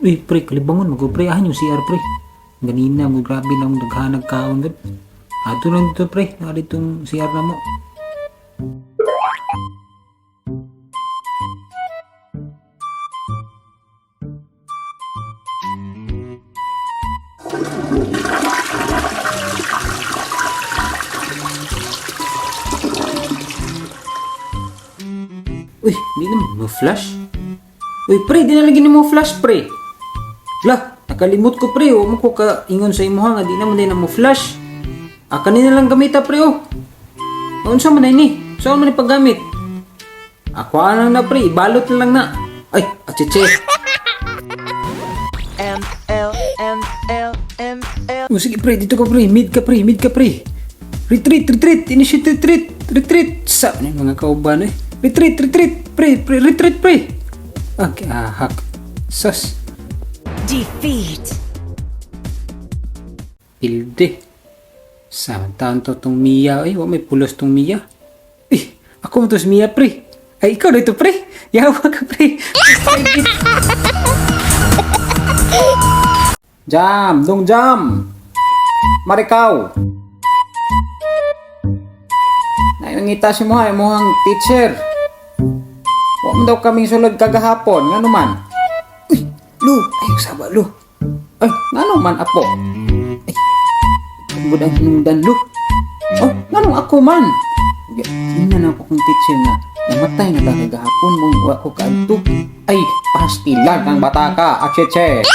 Uy, pre, kalibangon mo pre, ahan yung CR, pre. Ganina mo, grabe na akong daghanag kaon gud. Ato lang dito, pre, naa ditong CR na mo. Uy, di na mo flash. Uy, pre, di na lagi mo flash, pre. Lah, nakalimot ko, pre. Huwag mo ko kaingon sa imuha nga di na mo din na mo flash. Ah, kanina lang gamita, pre, oh. Unsa man na ini? Saan man ni paggamit? Ako lang na, pre, ibalot na lang na. Ay, acheche. M L M L M L. Oh, sige, pre, dito ka, pre. Mid ka, pre, mid ka, pre. Retreat, retreat, initiate retreat, retreat. Sa ano yung mga kauban eh. Retreat, retreat, pre, pre, retreat, pre. Okay, ah, hack. Sus. Defeat. Pilde. Sa taon to tong Mia, eh, wa may pulos tong Mia. Eh, ako mo to si Mia, pre. Ay, ikaw dito, pre. Yawa ka, pre. Jam, dong jam. Marikaw. Nangita si mo, ay mo ang teacher. Wa mo daw kaming sulod kagahapon, ngano man? Uy, lu, ay saba lu. Ay, ngano man apo? Ay, tungod ang hinungdan lu. Oh, nganong ako man? Tingnan na ako kung teacher nga namatay na ba kagahapon mong wa ko kaadto. Ay, pastilan ang bata ka, acheche.